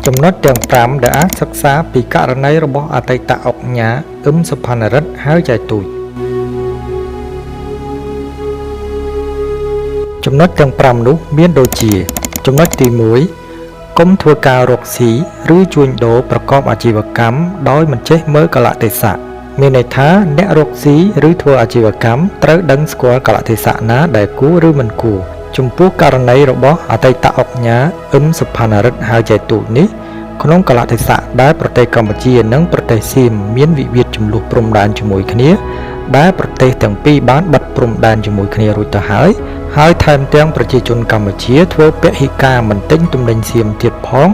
ចំណុចទាំង5ដែលអាចសិក្សាពីករណីរបស់អតីតឧកញ៉ាអឹមសុផាណារិទ្ធហៅចៃទូចចំណុចទាំង5នោះមានដូចជាចំណុចទី1កុំធ្វើការរកស៊ីឬជួញដូរប្រកបអាជីវកម្មដោយមិនចេះមើលកាលៈទេសៈមានន័យថាអ្នករកស៊ីឬធ្វើអាជីវកម្មត្រូវដឹងស្គាល់កាលៈទេសៈណាដែលគួរឬមិនគួរចំពោះករណីរបស់អតីតឧកញ៉ាអឹមសុផាណារិទ្ធហៅចៃទូចនេះក្នុងកាលៈទេសៈដែលប្រទេសកម្ពុជានិងប្រទេសសៀមមានវិវាទចំនួនព្រំដែនជាមួយគ្នាដែលប្រទេសទាំងពីរបានបិទព្រំដែនជាមួយគ្នារួចទៅហើយហើយថែមទាំងប្រជាជនកម្ពុជាធ្វើពហិការមិនទិញទំនិញសៀមទៀតផង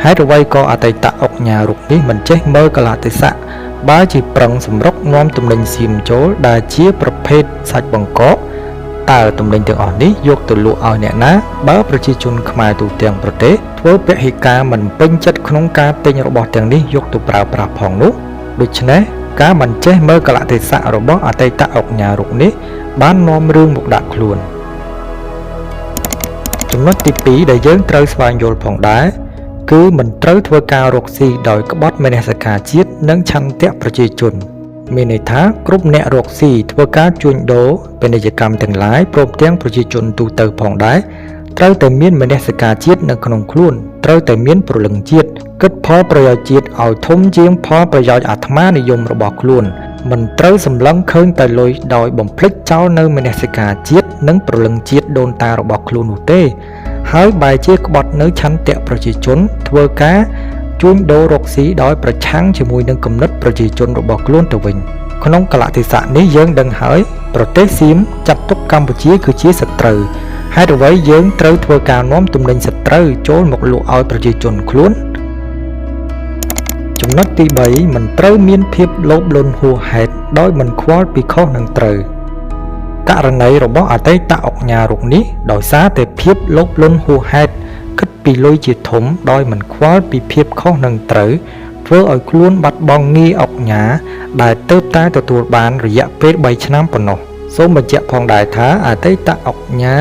ហេតុអ្វីក៏អតីតឧកញ៉ារូបនេះមិនចេះមើលកាលៈទេសៈបើជាប្រឹងសម្រុកនាំទំនិញសៀមចូលដែលជាប្រភេទសាច់បង្កកតើទំនិញទាំងអស់នេះយកទៅលក់ឲ្យអ្នកណាបើប្រជាជនខ្មែរទូទាំងប្រទេសធ្វើពហិការមិនពេញចិត្តក្នុងការទិញរបស់ទាំងនេះយកទៅប្រើប្រាស់ផងនោះដូច្នេះការមិនចេះមើលកាលៈទេសៈរបស់អតីតឧកញ៉ារូបនេះបាននាំរឿងមកដាក់ខ្លួនចំណុចទី2ដែលយើងត្រូវស្វែងយល់ផងដែរគឺមិនត្រូវធ្វើការរកស៊ីដោយក្បត់មនសិការជាតិនិងឆន្ទៈប្រជាជនមានន័យថាគ្រប់អ្នករកស៊ីធ្វើការជួញដូរពាណិជ្ជកម្មទាំងឡាយព្រមទាំងប្រជាជនទូទៅផងដែរត្រូវតែមានមនសិការជាតិនៅក្នុងខ្លួនត្រូវតែមានព្រលឹងជាតិគិតផលប្រយោជន៍ជាតិឲ្យធំជាងផលប្រយោជន៍អាត្មានិយមរបស់ខ្លួនមិនត្រូវសម្លឹងឃើញតែលុយដោយបំភ្លេចចោលនៅមនសិការជាតិនិងព្រលឹងជាតិដូនតារបស់ខ្លួននោះទេហើយបែរជាក្បត់នៅឆន្ទៈប្រជាជនធ្វើការជួញដូររកស៊ីដោយប្រឆាំងជាមួយនឹងគំនិតប្រជាជនរបស់ខ្លួនទៅវិញក្នុងកាលៈទេសៈនេះយើងដឹងហើយប្រទេសសៀមចាត់ទុកកម្ពុជាគឺជាសត្រូវហេតុអ្វីយើងត្រូវធ្វើការនាំទំនិញសត្រូវចូលមកលក់ឲ្យប្រជាជនខ្លួនចំណុចទី3មិនត្រូវមានភាពលោភលន់ហួសហេតុដោយមិនខ្វល់ពីខុសនឹងត្រូវករណីរបស់អតីតឧកញ៉ារូបនេះដោយសារតែភាពលោភលន់ហួសហេតុគិតពីលុយជាធំដោយមិនខ្វល់ពីភាពខុសនឹងត្រូវធ្វើឲ្យខ្លួនបាត់បង់ងារឧកញ៉ាដែលទើបតែទទួលបានរយៈពេល3ឆ្នាំប៉ុណ្ណោះសូមបញ្ជាក់ផងដែរថាអតីតឧកញ៉ា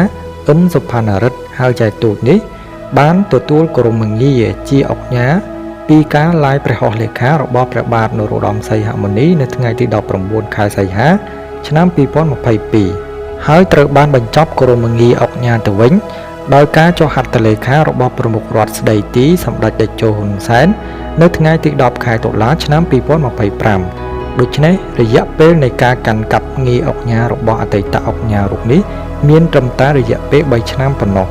អឹមសុផាណារិទ្ធហៅចៃទូចនេះបានទទួលគោរមងារជាឧកញ៉ាពីការឡាយព្រះហស្ថលេខារបស់ព្រះបាទនរោត្តមសីហមុនីនៅថ្ងៃទី19ខែសីហាឆ្នាំ2022ហើយត្រូវបានបញ្ចប់គោរមងារឧកញ៉ាទៅវិញដោយការចុះហត្ថលេខារបស់ប្រមុខរដ្ឋស្ដីទីសម្ដេចតេជោហ៊ុនសែននៅថ្ងៃទី10ខែតុលាឆ្នាំ2025ដូច្នេះរយៈពេលនៃការកាន់កាប់ងារឧកញ៉ារបស់អតីតឧកញ៉ារូបនេះមានត្រឹមតែរយៈពេល3ឆ្នាំប៉ុណ្ណោះ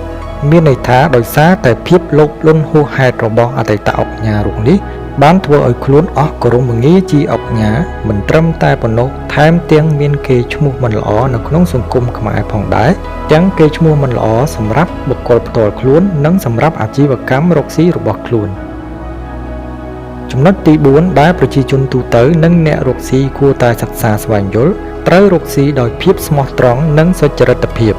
មានន័យថាដោយសារតែភាពលោភលន់ហួសហេតុរបស់អតីតឧកញ៉ារូបនេះបានធ្វើឲ្យខ្លួនអស់គោរមងារជាឧកញ៉ាមិនត្រឹមតែប៉ុណ្ណោះថែមទាំងមានគេឈ្មោះមិនល្អនៅក្នុងសង្គមខ្មែរផងដែរទាំងគេឈ្មោះមិនល្អសម្រាប់បុគ្គលផ្ទាល់ខ្លួននិងសម្រាប់អាជីវកម្មរកស៊ីរបស់ខ្លួនចំណុចទី4ដែលប្រជាជនទូទៅនិងអ្នករកស៊ីគួរតែសិក្សាស្វែងយល់ត្រូវរកស៊ីដោយភាពស្មោះត្រង់និងសុចរិតភាព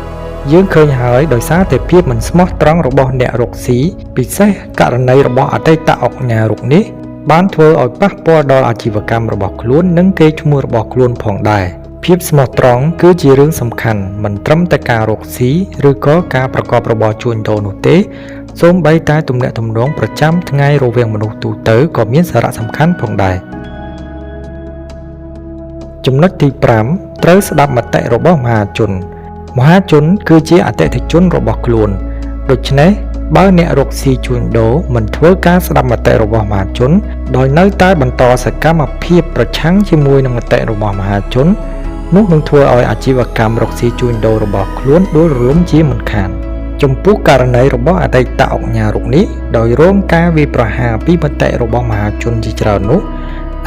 យើងឃើញហើយដោយសារតែភាពមិនស្មោះត្រង់របស់អ្នករកស៊ីពិសេសករណីរបស់អតីតឧកញ៉ារូបនេះបានធ្វើឲ្យប៉ះពាល់ដល់អាជីវកម្មរបស់ខ្លួននិងកេរ្តិ៍ឈ្មោះរបស់ខ្លួនផងដែរភាពស្មោះត្រង់គឺជារឿងសំខាន់មិនត្រឹមតែការរកស៊ីឬក៏ការប្រកបរបរជួញដូរនោះទេសូម្បីតែទំនាក់ទំនងប្រចាំថ្ងៃរវាងមនុស្សទូទៅក៏មានសារៈសំខាន់ផងដែរចំណុចទី5ត្រូវស្ដាប់មតិរបស់មហាជនមហាជនគឺជាអតិថិជនរបស់ខ្លួនដូច្នេះបើអ្នករកស៊ីជួញដូរមិនធ្វើការស្ដាប់មតិរបស់មហាជនដោយនៅតែបន្តសកម្មភាពប្រឆាំងជាមួយនឹងមតិរបស់មហាជននោះនឹងធ្វើឲ្យអាជីវកម្មរកស៊ីជួញដូររបស់ខ្លួនដួលរលំជាមិនខានចំពោះករណីរបស់អតីតឧកញ៉ារូបនេះដោយរងការវាយប្រហារពីមតិរបស់មហាជនជាច្រើននោះ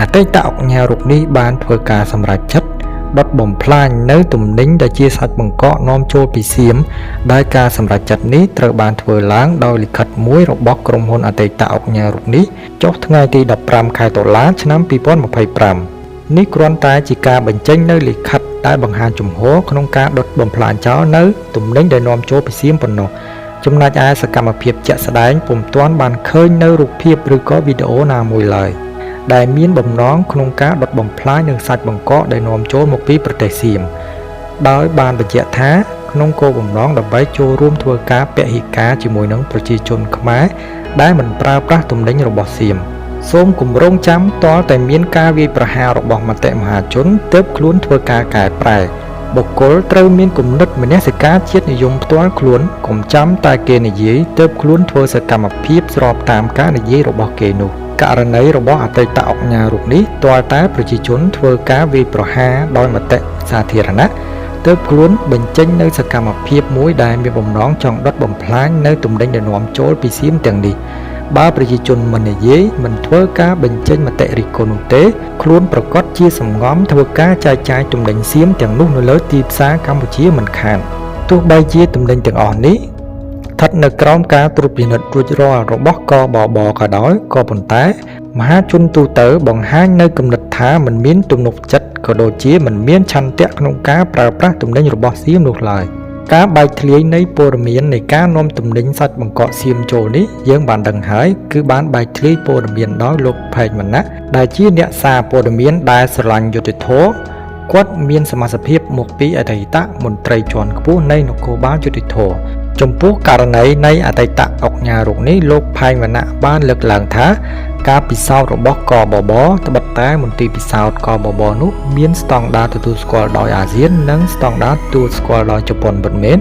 អតីតឧកញ៉ារូបនេះបានធ្វើការសម្រេចចិត្តដុតបំផ្លាញនៅទំនិញដែលជាសាច់បង្កកនាំចូលពីសៀមដែលការសម្រេចចិត្តនេះត្រូវបានធ្វើឡើងដោយលិខិតមួយរបស់ក្រុមហ៊ុនអតីតឧកញ៉ារូបនេះចុះថ្ងៃទី15ខែតុលាឆ្នាំ2025នេះគ្រាន់តែជាការបញ្ចេញនៅលិខិតដែលបង្ហាញជំហរក្នុងការដុតបំផ្លាញចោលនៅទំនិញដែលនាំចូលពីសៀមប៉ុណ្ណោះចំណែកឯសកម្មភាពជាក់ស្ដែងពុំទាន់បានឃើញនៅរូបភាពឬក៏វីដេអូណាមួយឡើយដែលមានបំណងក្នុងការដុតបំផ្លាញនឹងសាច់បង្កកដែលនាំចូលមកពីប្រទេសសៀមដោយបានបញ្ជាក់ថាក្នុងគោលបំណងដើម្បីចូលរួមធ្វើការពហិការជាមួយនឹងប្រជាជនខ្មែរ ដែលមិនប្រើប្រាស់ទំនិញរបស់សៀមសូមគម្រោងចាំទាល់តែមានការវាយប្រហាររបស់មតិមហាជនទើបខ្លួនធ្វើការកែប្រែបុគ្គលត្រូវមានគំនិតមនសិការជាតិនិយមផ្ទាល់ខ្លួនកុំចាំតែគេនិយាយទើបខ្លួនធ្វើសកម្មភាពស្របតាមការនិយាយរបស់គេនោះករណីរបស់អតីតឧកញ៉ារូបនេះទាល់តែប្រជាជនធ្វើការវាយប្រហារដោយមតិសាធារណៈទើបខ្លួនបញ្ចេញនៅសកម្មភាពមួយដែលមានបំណងចង់ដុតបំផ្លាញនៅទំនិញដែលនាំចូលពីសៀមទាំងនេះបើប្រជាជនមិននិយាយមិនធ្វើការបញ្ចេញមតិរិះគន់នោះទេខ្លួនប្រកាសជាសំងំធ្វើការចែកចាយទំនិញសៀមទាំងនោះនៅលើទីផ្សារកម្ពុជាមិនខានទោះបីជាទំនិញទាំងអស់នេះស្ថិតនៅក្រោមការត្រួតពិនិត្យរួចរាល់របស់កបបក៏ដោយក៏ប៉ុន្តែមហាជនទូទៅបង្ហាញនៅគំនិតថាមិនមានទំនុកចិត្តក៏ដូចជាមិនមានឆន្ទៈក្នុងការប្រើប្រាស់ទំនិញរបស់សៀមនោះឡើយការបែកធ្លាយនៃព័ត៌មាននៃការនាំទំនិញសាច់បង្កកសៀមចូលនេះយើងបានដឹងហើយគឺបានបែកធ្លាយព័ត៌មានដោយលោកផែងវណ្ណៈដែលជាអ្នកសារព័ត៌មានដែលស្រឡាញ់យុត្តិធម៌គាត់មានសមាជិកភាពមកពីអតីតមន្ត្រីជាន់ខ្ពស់នៃនគរបាលយុត្តិធម៌ចំពោះករណីនៃអតីតឧកញ៉ារូបនេះលោកផែងវណ្ណៈបានលើកឡើងថាការពិសោធន៍របស់កបបត្បិតតែមន្ទីរពិសោធន៍កបបនោះមានស្តង់ដារទទួលស្គាល់ដោយអាស៊ាននិងស្តង់ដារទទួលស្គាល់ដោយជប៉ុនពិតមែន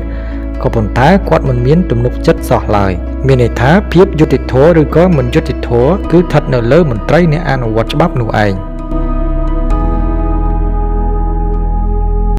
ក៏ប៉ុន្តែគាត់មិនមានទំនុកចិត្តសោះឡើយមានន័យថាភាពយុត្តិធម៌ឬក៏មិនយុត្តិធម៌គឺស្ថិតនៅលើមន្ត្រីអ្នកអនុវត្តច្បាប់នោះឯង។